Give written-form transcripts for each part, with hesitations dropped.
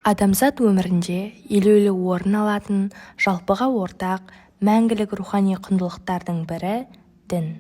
Адамзат өмірінде елеулі орын алатын, жалпыға ортақ, мәңгілік рухани құндылықтардың бірі – дін.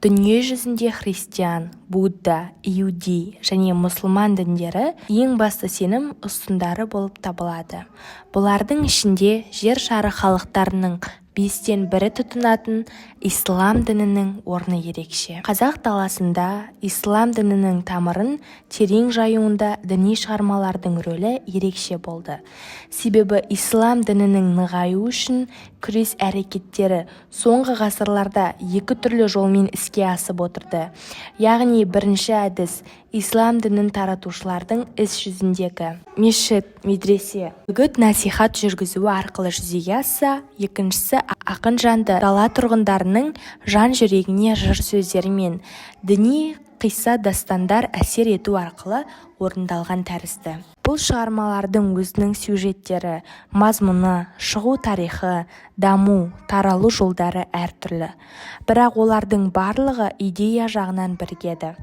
Дүние жүзінде христиан, будда, иудей және мұсылман діндері ең басты сенім ұстындары болып табылады. Бұлардың ішінде жер шары халықтарының бестен бірі тұтынатын ислам дінінің орны ерекше. Қазақ даласында ислам дінінің тамырын терең жаюында діни шығармалардың рөлі ерекше болды. Себебі ислам дінінің нығаюы үшін күрес әрекеттері соңғы ғасырларда екі түрлі жолмен іске асып отырды. Яғни бірінші әдіс ислам дінін таратушылардың іс жүзіндегі мешіт, медресе, үгіт-насихат жүргізуі арқылы жүзеге асса, екіншісі ақын жанды дала тұрғындарының жан жүрегіне жыр сөздері мен діни қисса-дастандар әсер ету арқылы орындалған тәрізді. Бұл шығармалардың өзінің сюжеттері, мазмұны, шығу тарихы, даму, таралу жолдары әртүрлі. Бірақ олардың барлығы идея жағынан бірігеді.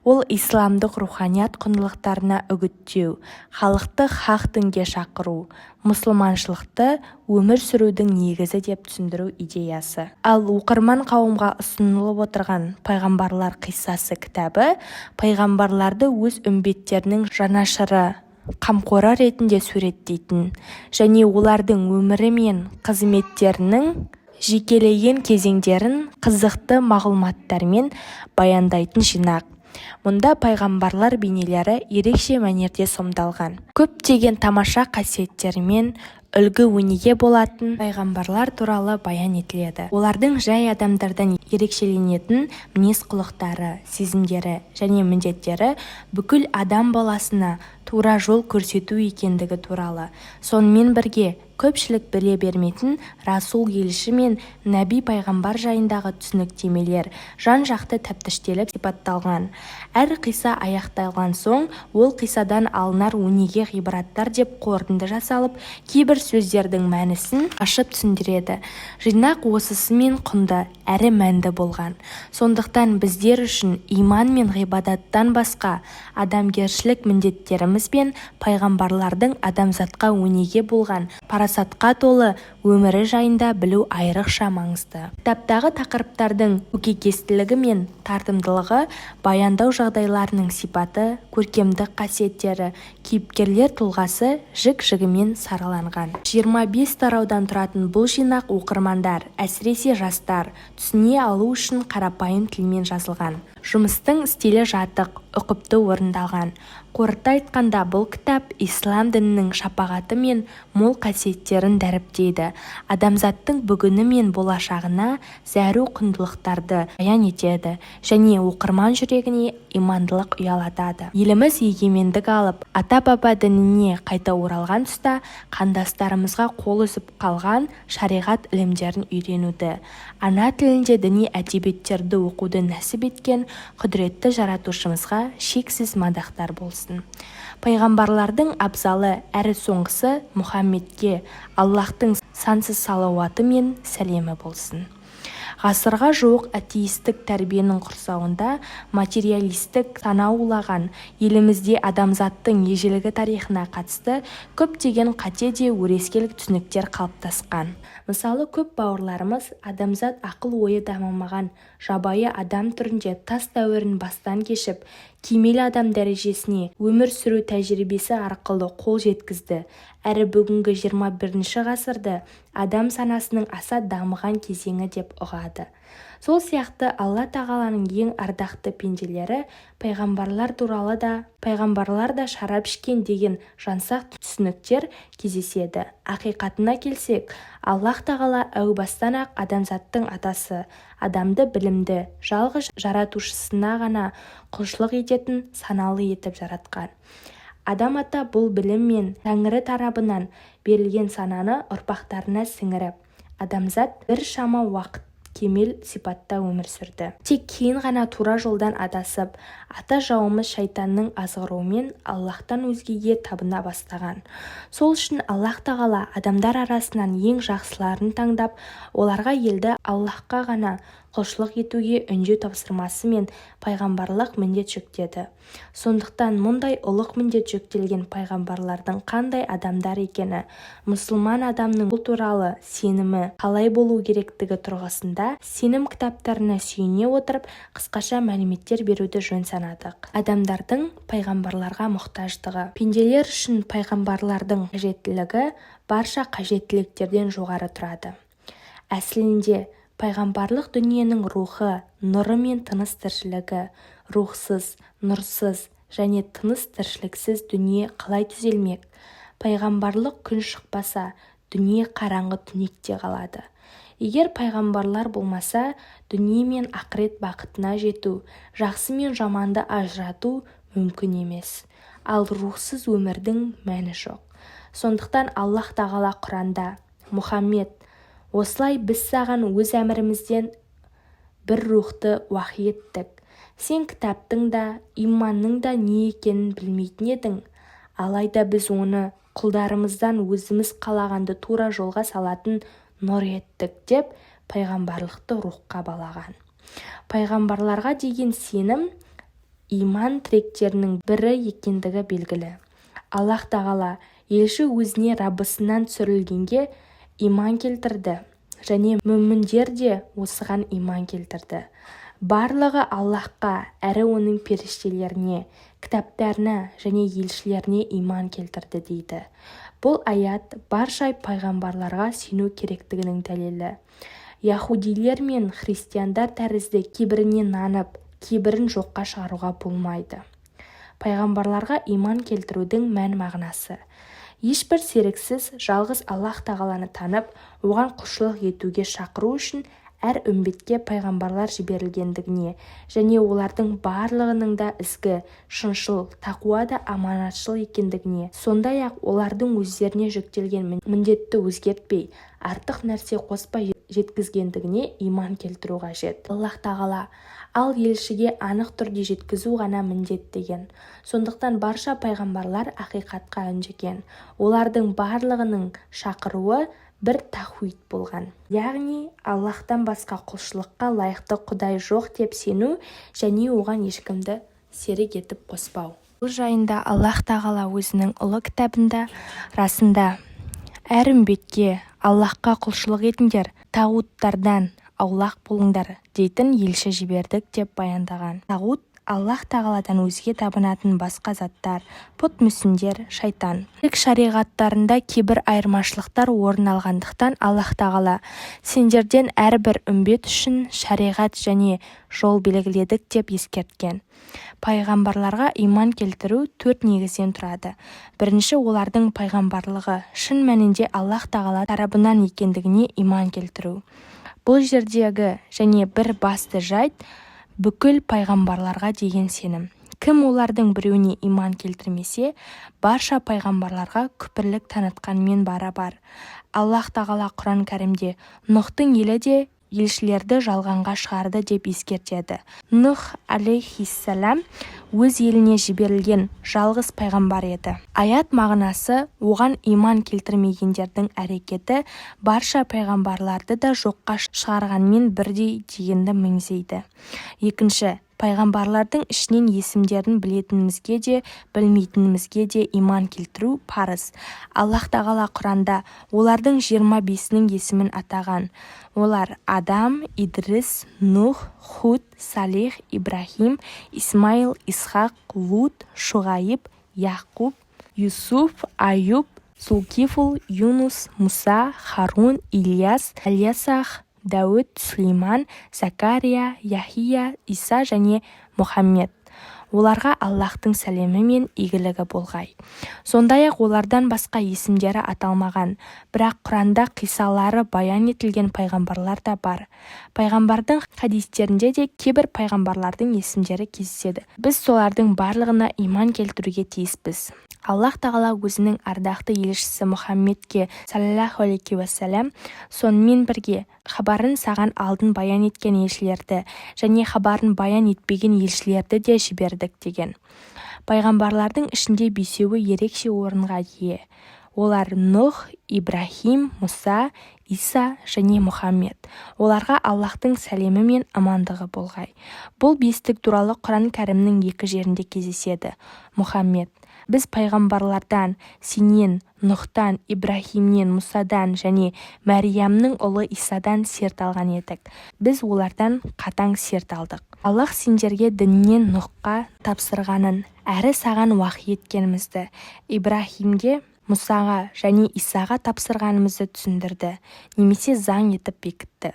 Ол исламдық руханият құндылықтарына үгіттеу, халықты хақ дінге шақыру, мұсылманшылықты өмір сүрудің негізі деп түсіндіру идеясы. Ал оқырман қауымға ұсынылып отырған Пайғамбарлар қиссасы кітабы пайғамбарларды өз үмбеттерінің жанашыры, қамқоры ретінде суреттейтін және олардың өмірі мен қызметтерінің жекелеген кезеңдерін қызықты мағлұматтармен баяндайтын жинақ. Мұнда пайғамбарлар бейнелері ерекше мәнерде сомдалған. Көптеген тамаша қасиеттерімен үлгі-өнеге болатын пайғамбарлар туралы баян етіледі. Олардың жай адамдардан ерекшеленетін мінез-құлықтары, сезімдері және міндеттері бүкіл адам баласына тура жол көрсету екендігі туралы, сонымен бірге көпшілік біле бермейтін расул елші мен нәби пайғамбар жайындағы түсініктемелер жан-жақты тәптіштеліп сипатталған. Әр қисса аяқталған соң ол қиссадан алынар өнеге ғибраттар деп қорытынды жасалып, кейбір сөздердің мәнісін ашып түсіндіреді. Жинақ осысымен құнды әрі мәнді болған. Сондықтан біздер үшін иман мен ғибадаттан басқа адамгершілік міндеттеріміз бен пайғамбарлардың адамзатқа өнеге болған парасатқа толы өмірі жайында білу айрықша маңызды. Кітаптағы тақырыптардың көкейкестілігі мен тартымдылығы, баяндау жағдайларының сипаты, көркемдік қасиеттері, кейіпкерлер тұлғасы жік-жігімен сараланған. 25 тараудан тұратын бұл жинақ оқырмандар, әсіресе жастар, түсіне алу үшін қарапайым тілмен жазылған. Жұмыстың стилі жатық, ұқыпты орындалған. Қорыта айтқанда, бұл кітап ислам дінінің шапағаты мен мол қасиеттерін дәріптейді, адамзаттың бүгіні мен болашағына зәру құндылықтарды баян етеді және оқырман жүрегіне имандылық ұялатады. Еліміз егемендік алып, ата-баба дініне қайта оралған тұста қандастарымызға қол үзіп қалған шариғат ілімдерін үйренуді, ана тілінде діни әдебиеттерді оқуды нәсіп еткен құдіретті Жаратушымызға шексіз мадақтар болсын. Пайғамбарлардың абзалы әрі соңғысы Мұхаммедке Аллаһтың сансыз салауаты мен сәлемі болсын. Ғасырға жуық атеистік тәрбиенің құрсауында материалистік сана улаған елімізде адамзаттың ежелгі тарихына қатысты көптеген қате де өрескел түсініктер қалыптасқан. Мысалы, көп бауырларымыз адамзат ақыл-ойы дамымаған жабайы адам түрінде тас дәуірін бастан кешіп, кемел адам дәрежесіне өмір сүру тәжірибесі арқылы қол жеткізді әрі бүгінгі 21-ші ғасырды адам санасының аса дамыған кезеңі деп ұғады. Сол сияқты Алла Тағаланың ең ардақты пенделері пайғамбарлар туралы да пайғамбарлар да шарап ішкен деген жаңсақ түсініктер кездеседі. Ақиқатына келсек, Аллаһ Тағала әу бастан-ақ адамзаттың атасы Адамды білімді, жалғыз Жаратушысына ғана құлшылық ететін саналы етіп жаратқан. Адам ата бұл білім мен Тәңірі тарабынан берілген сананы ұрпақтарына сіңіріп, адамзат біршама уақыт кемел сипатта өмір сүрді. Тек кейін ғана тура жолдан адасып, ата жауымыз шайтанның азғыруымен Аллаһтан өзгеге табына бастаған. Сол үшін Аллаһ Тағала адамдар арасынан ең жақсыларын таңдап, оларға елді Аллаһқа ғана құлшылық етуге үндеу тапсырмасы мен пайғамбарлық міндет жүктеді. Сондықтан мұндай ұлық міндет жүктелген пайғамбарлардың қандай адамдар екені, мұсылман адамның ол туралы сенімі қалай болу керектігі тұрғысында сенім кітаптарына сүйене отырып, қысқаша мәліметтер беруді жөн санадық. Адамдардың пайғамбарларға мұқтаждығы. Пенделер үшін пайғамбарлардың қажеттілігі барша қажеттіліктерден жоғары тұрады. Әсілінде, пайғамбарлық дүниенің рухы, нұры мен тыныс-тіршілігі. Рухсыз, нұрсыз және тыныс-тіршіліксіз дүние қалай түзелмек? Пайғамбарлық күн шықпаса, дүние қараңғы түнекте қалады. Егер пайғамбарлар болмаса, дүние мен ақырет бақытына жету, жақсы мен жаманды ажырату мүмкін емес. Ал рухсыз өмірдің мәні жоқ. Сондықтан Аллаһ Тағала Құранда: «Мұхаммед, осылай біз саған өз әмірімізден бір рухты уахи еттік. Сен кітаптың да, иманның да не екенін білмейтін едің. Алайда біз оны құлдарымыздан өзіміз қалағанды тура жолға салатын нұр еттік», – деп пайғамбарлықты рухқа балаған. Пайғамбарларға деген сенім иман тіректерінің бірі екендігі белгілі. Аллаһ Тағала: «Елші өзіне Раббысынан түсірілгенге иман келтірді және мүміндер де осыған иман келтірді. Барлығы Аллаһқа әрі оның періштелеріне, кітаптарына және елшілеріне иман келтірді», – дейді. Бұл аят барша пайғамбарларға сену керектігінің дәлелі. Яһудилер мен христиандар тәрізді кейбіріне нанып, кейбірін жоққа шығаруға болмайды. Пайғамбарларға иман келтірудің мән-мағынасы. Ешбір серіксіз жалғыз Аллаһ Тағаланы танып, оған құлшылық етуге шақыру үшін әр үмбетке пайғамбарлар жіберілгендігіне және олардың барлығының да ізгі, шыншыл, тақуа да аманатшыл екендігіне, сондай-ақ олардың өздеріне жүктелген міндетті өзгертпей, артық нәрсе қоспай жеткізгендігіне иман келтіру қажет. Аллаһ Тағала: «Ал елшіге анық түрде жеткізу ғана міндет», – деген. Сондықтан барша пайғамбарлар ақиқатқа үндеген. Олардың барлығының шақыруы бір тәухид болған. Яғни Аллаһтан басқа құлшылыққа лайықты құдай жоқ деп сену және оған ешкімді серік етіп қоспау. Бұл жайында Аллаһ Тағала өзінің ұлы кітабында: «Расында, әр үмбетке Аллаһқа құлшылық етіңдер, тағуттардан аулақ болыңдар дейтін елші жібердік», – деп баяндаған. Тағут – Аллаһ Тағаладан өзге табынатын басқа заттар, пұт, мүсіндер, шайтан. Шірік шариғаттарында кейбір айырмашылықтар орын алғандықтан, Аллаһ Тағала: «Сендерден әрбір үмбет үшін шариғат және жол белгіледік», – деп ескерткен. Пайғамбарларға иман келтіру төрт негізден тұрады. Бірінші, олардың пайғамбарлығы шын мәнінде Аллаһ Тағала тарабынан екендігіне иман келтіру. Бұл жердегі және бір басты жайт – бүкіл пайғамбарларға деген сенім. Кім олардың біреуіне иман келтірмесе, барша пайғамбарларға күпірлік танытқанмен барабар. Аллаһ Тағала Құран Кәрімде: «Нұхтың елі де елшілерді жалғанға шығарды», – деп ескертеді. Нұх алейхиссалам өз еліне жіберілген жалғыз пайғамбар еді. Аят мағынасы: оған иман келтірмегендердің әрекеті барша пайғамбарларды да жоққа шығарғанмен бірдей дегенді меңзейді. Екінші, пайғамбарлардың ішінен есімдерін білетінімізге де, білмейтінімізге де иман келтіру парыз. Аллаһ Тағала Құранда олардың 25-інің есімін атаған. Олар: Адам, Идрис, Нұх, Худ, Салих, Ибраһим, Исмаил, Исхақ, Лут, Шұғайып, Яқұб, Юсуф, Аюб, Зулкифл, Юнус, Мұса, Харун, Ильяс, Әлиясах, Дәуіт, Сүлейман, Зәкәрия, Яхия, Иса және Мұхаммед. Оларға Аллаһтың сәлемі мен игілігі болғай. Сондай-ақ олардан басқа есімдері аталмаған, бірақ Құранда қиссалары баян етілген пайғамбарлар да бар. Пайғамбардың хадистерінде де кейбір пайғамбарлардың есімдері кездеседі. Біз солардың барлығына иман келтіруге тиіспіз. Аллаһ Тағала өзінің ардақты елшісі Мұхаммедке саллаллаху алейхи уассалам: «Сонымен бірге хабарын саған алдын баян еткен елшілерді және хабарын баян етпеген елшілерді де жібердік», – деген. Пайғамбарлардың ішінде бесеуі ерекше орынға ие. Олар: Нұх, Ибраһим, Мұса, Иса және Мұхаммед. Оларға Аллаһтың сәлемі мен амандығы болғай. Бұл бестік туралы Құран Кәрімнің екі жерінде кездеседі. Мұхаммед: Біз пайғамбарлардан, сенен, Нұхтан, Ибраһимнен, Мұсадан және Мәриямның ұлы Исадан серт алған едік. Біз олардан қатаң серт алдық. Аллаһ сендерге діннен Нұхқа тапсырғанын, әрі саған уахи еткенімізді, Ибраһимге, Мұсаға және Исаға тапсырғанымызды түсіндірді немесе заң етіп бекітті.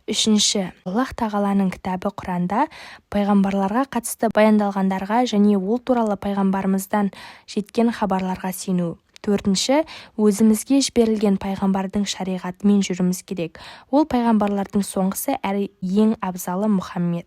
Үшінші, Аллаһ Тағаланың кітабы Құранда пайғамбарларға қатысты баяндалғандарға және ол туралы пайғамбарымыздан жеткен хабарларға сену. Төртінші, өзімізге жіберілген пайғамбардың шариғатымен жүруіміз керек. Ол пайғамбарлардың соңғысы әрі ең абзалы Мұхаммед.